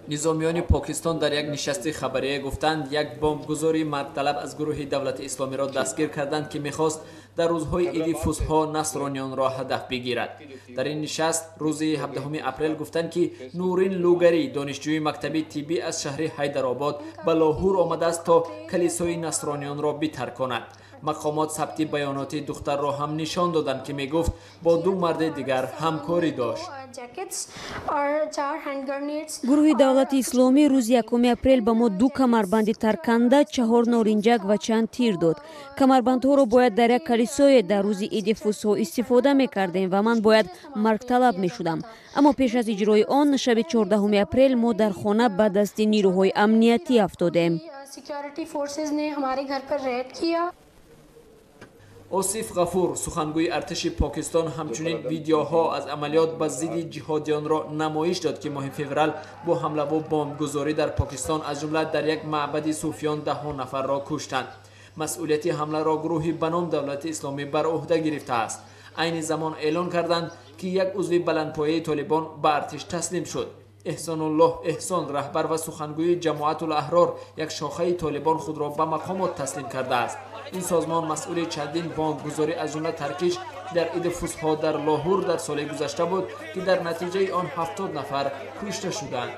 Низомиёни Покистон дар як нишасти хабарие гуфтанд, як бомбгузори маргталаб аз гурӯҳи Давлати Исломиро дастгир карданд, ки мехост дар рӯзҳои иди Фусҳо насрониёнро ҳадаф бигирад. Дар ин нишаст рӯзи 17 апрел гуфтанд, ки Нурин Лугарӣ, донишҷӯи мактаби тиббӣ аз шаҳри Ҳайдаробод, ба Лоҳур омадааст, то калисои насрониёнро битарконад. Мақомот сабти баёноти духтарро ҳам нишон доданд, ки мегуфт бо ду марди дигар ҳамкорӣ дошт. Гурӯҳи Давлати Исломӣ рӯзи 1 апрел ба мо ду камарбанди тарканда, чаҳор норинҷак ва чанд тир дод. Камарбандҳоро бояд дар як калисое дар рӯзи иди Фусҳо истифода мекардем ва ман бояд маргталаб мешудам. Аммо пеш аз иҷрои он, шаби 14 апрел мо дар хона ба дасти нирӯҳои амниятӣ афтодем. Осиф Ғафур, сухангӯи артиши Покистон, ҳамчунин видеоҳо аз амалиёт ба зидди ҷиҳодиёнро намоиш дод, ки моҳи феврал бо ҳамлаву бомбгузорӣ дар Покистон, аз ҷумла дар як маъбади суфиён, даҳҳо нафарро куштанд. Масъулияти ҳамларо гурӯҳи ба ном Давлати Исломӣ бар ӯҳда гирифтааст. Айни замон эълон карданд, ки як узви баландпояи Толибон ба артиш таслим шуд. Эҳсонуллоҳ Эҳсон, раҳбар ва сухангӯи Ҷамоатул Аҳрор, як шохаи Толибон, худро ба мақомот таслим кардааст. Ин созмон масъули чандин бомбгузорӣ, аз ҷумла таркиш дар иди Фусҳо дар Лоҳур дар соли гузашта буд, ки дар натиҷаи он 70 нафар кушта шуданд.